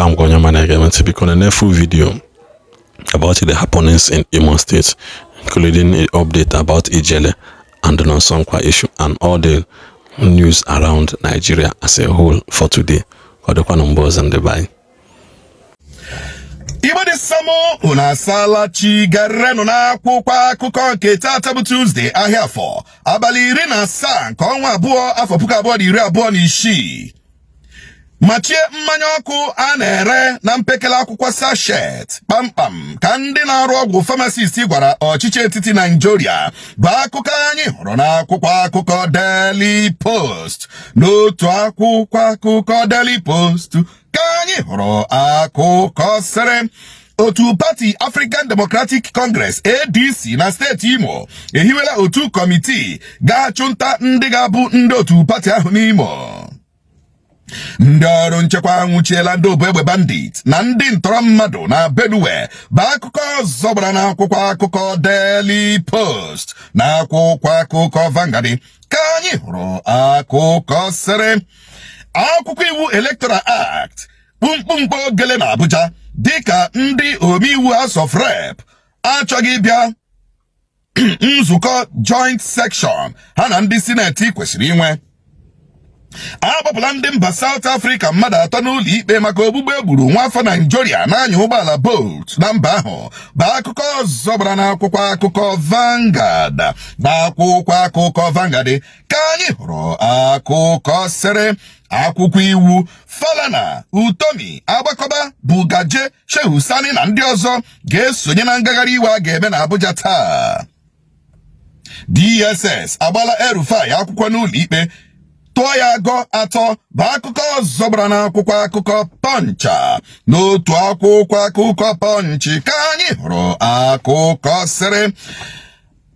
Ekenekwa m gị, onye ọma na-ege ntị. Biko na full video about the happenings in Imo State, including an update about Ijele and the Nonsonkwa issue and all the news around Nigeria as a whole for today. Ọ dịkwanụ mgbe ọzọ, ndị be anyị. Igbo dị samụ, unu asaala chi. Garenụ n'akwụkwọ akụkọ nke tata bụ Tuesday, ahịa Afọ, abalị 17 nke ọnwa 2, afọ 2026. Machie mmanya ọkụ a na-ere na mpekele akwụkwọ sachet kpamkpam, ka ndị na-arụ ọgwụ pharmacist gwara ọchịchị etiti Naijiria, bụ akụkọ anyị hụrụ n'akwụkwọ akụkọ Daily Post. N'otu akwụkwọ akụkọ Daily Post ka anyị hụrụ akụkọ sịrị otu pati African Democratic Congress, ADC, na steeti Imo ehiwela otu kọmitii ga-achụ nta ndị ga-abụ ndị otu pati ahụ n'Imo. Ndị ọrụ nchekwa anwụchiela ndị obu egbe bandit na ndị ntọrọ mmadụ na Benue, bụ akụkọ ọzọ gbara n'akwụkwọ akụkọ Daily Post. Na akwụkwọ akụkọ Vanguard ka anyị hụrụ akụkọ sịrị akwụkwọ iwu Electoral Act kpumkpumkpo gele na Abuja, dịka ndị omeiwu House of Rep achọghị ịbịa nzukọ joint session ha na ndị Senate kwesịrị inwe. Akpọpụla ndị mba South Africa mmadụ 3 n'ụlọ ikpe maka ogbugbu egburu nwaafọ Naijiria na-anya ụgbọala Bolt na mba ahụ, bụ akụkọ ọzọ gbara n'akwụkwọ akụkọ Vanguard. N'akwụkwọ akụkọ Vanguard ka anyị hụrụ akụkọ sịrị akwụkwọ iwu Falana, Utomi, Agbakọba, Bugaje, Shehu Sani na ndị ọzọ ga-esonye na ngagharị iwe a ga-eme na Abuja taa. DSS agbala El-Rufai akwụkwọ n'ụlọ ikpe, tụọ ya agọ 3, bụ akụkọ ọzọ gbara n'akwụkwọ akụkọ Punch. N'otu akwụkwọ akụkọ Punch ka anyị hụrụ akụkọ sịrị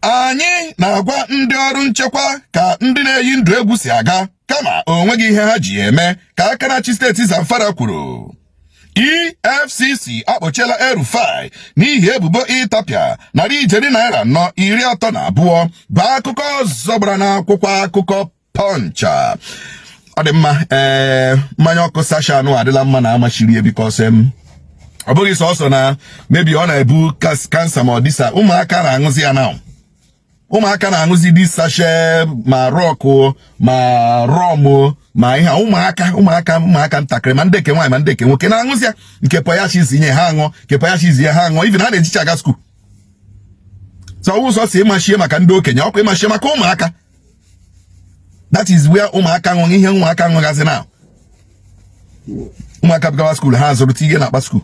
anyị na-agwa ndị ọrụ nchekwa ka ndị na-eyi ndụ egwu si aga, kama o nweghị ihe ha ji eme, ka aka na-achị steeti Zamfara kwuru. EFCC akpọchiela El-Rufai n'ihi ebubo ịtapịa ₦432 narị, bụ akụkọ ọzọ gbara n'akwụkwọ akụkọ Punch. Ọ dị mma. Ee, mmanya ọkụ sachet anụ adịla mma na amachiri, because ọ bụghị sọsọ na maybe ọ na-ebu cancer ma ọ dịsa. Ụmụaka na-aṅụzi ya now. Ụmụaka na-aṅụzi dị sachet, ma Rock, ma rum, ma ihe a. Ụmụaka, ụmụaka, ụmụaka ntakịrị, ma ndị nke nwaanyị ma ndị nke nwoke na-aṅụzi ya. Nke pọyachi nye ha aṅụọ, nke pọyachi zie ha aṅụọ. Even ha na-ejicha aga school. So ọwụ ụzọ si ịmachie maka ndị okenye, ọkwa ịmachie maka ụmụaka. That is where ụmụaka ṅụrụ ihe ụmụaka ṅụgazi na ụmụaka bịawa school, ha zụrụ tinye n'akpa school.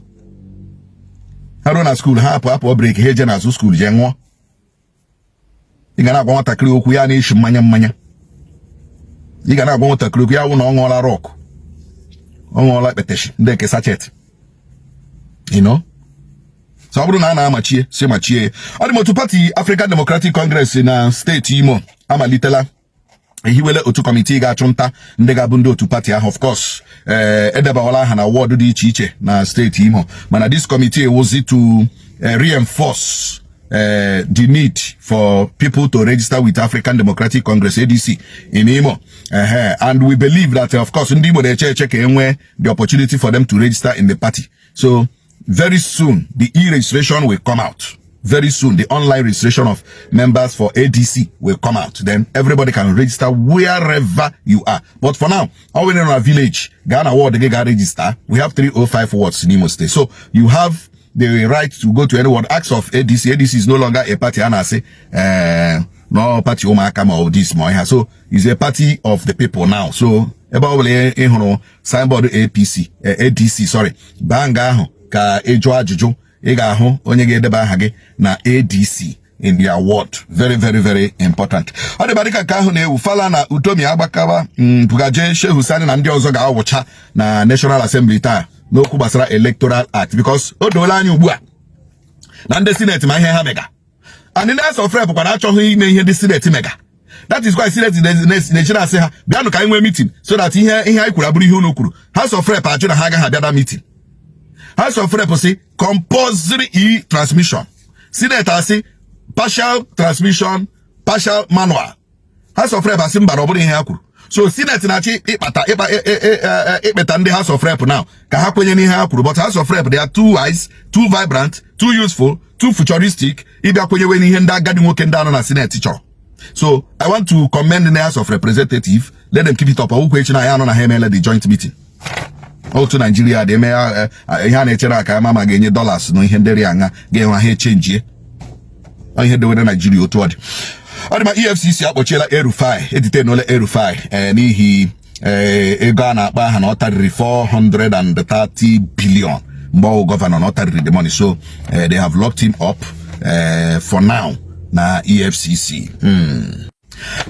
Ha ruo na school, ha apụ apụ break, ha eje n'azụ school jee ṅụọ. Ị ga na-agwa nwatakịrị okwu, ya na-eshi mmanya mmanya. Ị ga na-agwa nwatakịrị okwu, ya wụ na ọ ṅụọla Rock, ọ ṅụọla ekpeteshi ndị nke sachet. So ọ bụrụ na a na-amachie, si machie. Ọ dị m otu pati African Democratic Congress na steeti Imo amalitela ehiwele otu kọmitii ga-achụ nta ndị ga-abụ ndị otu pati ahụ. Of course, ee, edebawala aha na wọdụ dị iche iche na steeti Imo, mana this committee wụzi to reinforce the need for people to register with African Democratic Congress, ADC, in Imo. And we believe that, of course, ndị Igbo na-eche eche ka enwee the opportunity for them to register in the party. So very soon, the e-registration will come out. Very soon, the online registration of members for ADC will come out. Then everybody can register wherever you are. But for now, all we need in our village, gaa ward, they got register. We have 305 wards in Imo State. So you have the right to go to any ward. Acts of ADC. ADC is no longer a party. And I say, no party ụmụaka ma ọ this ma ihe. So it's a party of the people now. So ebe ọ bụla ị hụrụ signboard APC, ADC, sorry, baa nga ahụ ka ị jụọ ajụjụ. Ị ga-ahụ onye ga-edeba aha gị na ADC in their ward. Very, very, very important. Ọ dịba dịka nke ahụ na-ewu. Falana, Utomi, Agbakawa, Bugaje, Shehu Sani na ndị ọzọ ga-awụcha na National Assembly taa n'okwu gbasara Electoral Act, because o doola anya ugbu a na ndị Senate ma ihe ha mega, and ndị House of Rep kwara achọghị ime ihe ndị Senate mega. That is why Senate na-echere, asị ha bịanụ ka anyị nwee meeting so that ihe anyị kwuru abụrụ ihe unu kwuru. House of Rep ajụ na ha agaghị abịa da meeting. House of Rep si compulsory e-transmission, Senate asị partial transmission, partial manual. House of Rep asị mba, na ọ bụrụ ihe ha kwuru. So Senate na-achọ ịkpata ịkpa ịkpeta ndị House of Rep now ka ha kwenye n'ihe ha kwuru, but House of Rep, they are too wise, too vibrant, too useful, too futuristic ịbịa kwenyewe n'ihe ndị agadi nwoke ndị anọ na Senate chọrọ. So I want to commend the House of Representative. Let them keep it up. Ọwụkwa echi na ya anọ na ha emeela the joint meeting. Otu Naijiria dị eme ihe a na-echere aka ama ma ga-enye dollars na ihe ndị rị aṅa ga-enwe ha echenjie ihe dewere Naijiria otu ọ dị. Ọ dị ma EFCC akpọchiela El-Rufai, editenola El-Rufai n'ihi ego a na-akpa aha na ọ tarịrị 430 billion mgbe ọ gọvanọ, na ọ tarịrị the money. So they have locked him up for now na EFCC.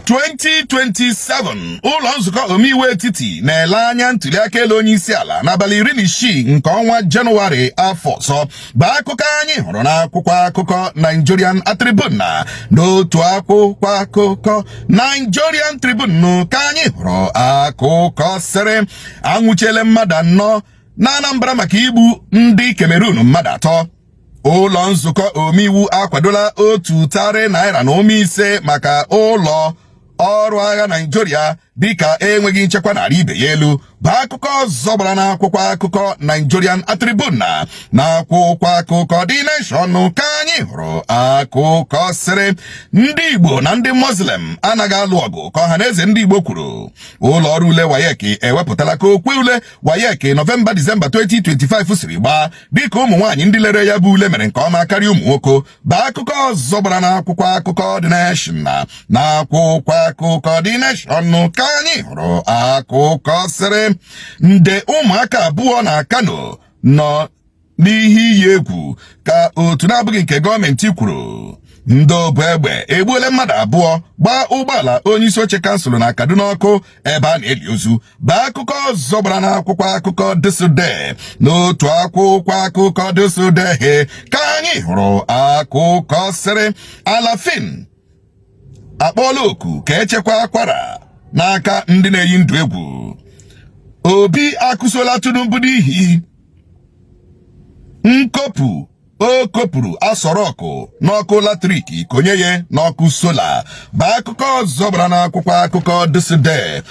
2027, ụlọ nzukọ omeiwu etiti na-ele anya ntụliaka elu onye isi ala n'abalị 16 nke ọnwa Jenụwarị afọ ọzọ, bụ akụkọ anyị hụrụ n'akwụkwọ akụkọ Nigerian Tribune. Na n'otu akwụkwọ akụkọ Nigerian Tribune ka anyị hụrụ akụkọ sịrị anwụchiele mmadụ anọ na Anambra maka igbu ndị Cameroon mmadụ atọ. Ụlọ nzukọ omeiwu akwadola 1 tarị naira na ụma 5 maka ụlọ ọrụ agha Naijiria dịka enweghị nchekwa n'ala ibe ya elu, bụ akụkọ ọzọ gbara n'akwụkwọ akụkọ Nigerian Tribune. Na n'akwụkwọ akụkọ The Nation ka anyị hụrụ akụkọ sịrị ndị Igbo na ndị Muslim anaghị alụ ọgụ, ka ọha na eze ndị Igbo kwuru. Ụlọ ọrụ ule WAEC ewepụtala ka okwe ule WAEC Nọvemba Disemba 2025 siri gbaa, dịka ụmụ nwaanyị ndị lere ya bụ ule mere nke ọma karịa ụmụ nwoke, bụ akụkọ ọzọ gbara n'akwụkwọ akụkọ The Nation. Na n'akwụkwọ akụkọ The Nation ka anyị hụrụ akụkọ sịrị nde ụmụaka 2 na Kano nọ n'ihe iyi egwu, ka otu na-abụghị nke gọọmenti kwuru. Ndị obu egbe egbuola mmadụ abụọ, gbaa ụgbọala onye isi oche kansụl na Kaduna ọkụ ebe a na-eli ozu, bụ akụkọ ọzọ gbara n'akwụkwọ akụkọ ThisDay. N'otu akwụkwọ akụkọ ThisDay ka anyị hụrụ akụkọ sịrị Alafin akpọọla oku ka echekwa akwara n'aka ndị na-eyi ndụ egwu. Obi akụsola Tinubu n'ihi nkopụ o kopụrụ Aso Rock n'ọkụ latrik konye ya n'ọkụ solar, bụ akụkọ ọzọ gbara n'akwụkwọ akụkọ ThisDay.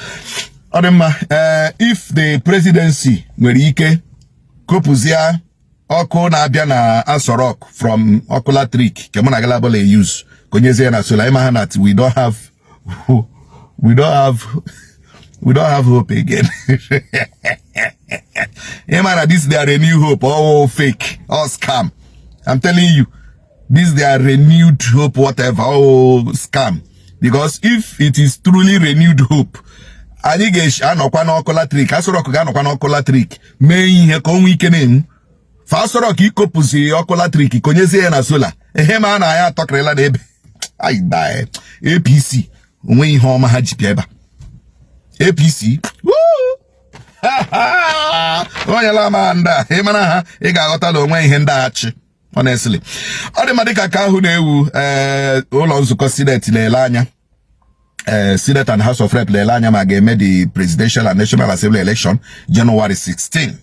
Ọ dị mma. Ee, if the presidency nwere ike kopụzie ọkụ na-abịa na Aso Rock from ọkụ latrik ke mụ na galabala use konyezie ya na solar, ịma ha na we don't have hope again. Ịma na this their renewed hope, all fake, all scam. I'm telling you, this their renewed hope, whatever, all scam, because if it is truly renewed hope, anyị ga-anọkwa n'ọkụ latrik. Aso Rock ga-anọkwa n'ọkụ latrik mee ihe ka o nwee ike na-enwu. Fa Aso Rock ikopụzi ọkụ latrik konyezie ya na solar, ihe ma a na ya atọkịrịla na ebe APC onwe ihe ọma ha ji bịa ebe a. APC onye lama ndị a, ị mara ha, ị ga-aghọta na onwe ihe ndị achị. Honestly, ọ dị mma. Dịka ka ahụ na-ewu, ee, ụlọ nzukọ Senate na-ele anya, ee, Senate and House of Rep na-ele anya ma ga-eme the Presidential and National Assembly election January 16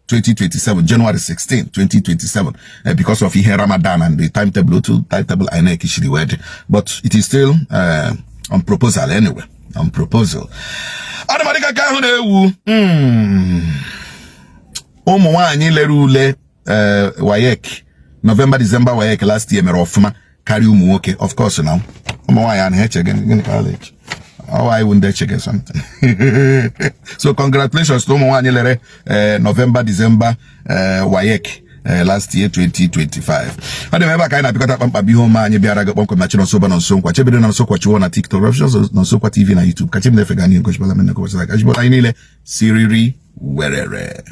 2027, January 16 2027, because of ihe Ramadan and the timetable, otu timetable INEC shiri wee dị, but it is still on proposal anyway, on proposal. Ọ dị mma. Dịka ka ahụ na-ewu, ụmụ nwaanyị lere ule WAEC November December WAEC last year mere ọfụma karịa ụmụ nwoke. Of course na ụmụ nwaanyị anaghị eche gịnị ka ha na-eche. Oh, I wouldn't check something. So congratulations to ụmụ nwaanyị lere November December WAEC last year 2025. Ọ dị m ebe a ka anyị na-apịkọta kpamkpam ihe ome anyị bịara gị kpọmkwem na Chinonso na Nso Nkwa chebere na Nso Kwachiwo na TikTok, Revolution na Nso Nkwa TV na YouTube. Ka chi m na-efe gaa n'ihu gochibala m na anyị niile siriri werere.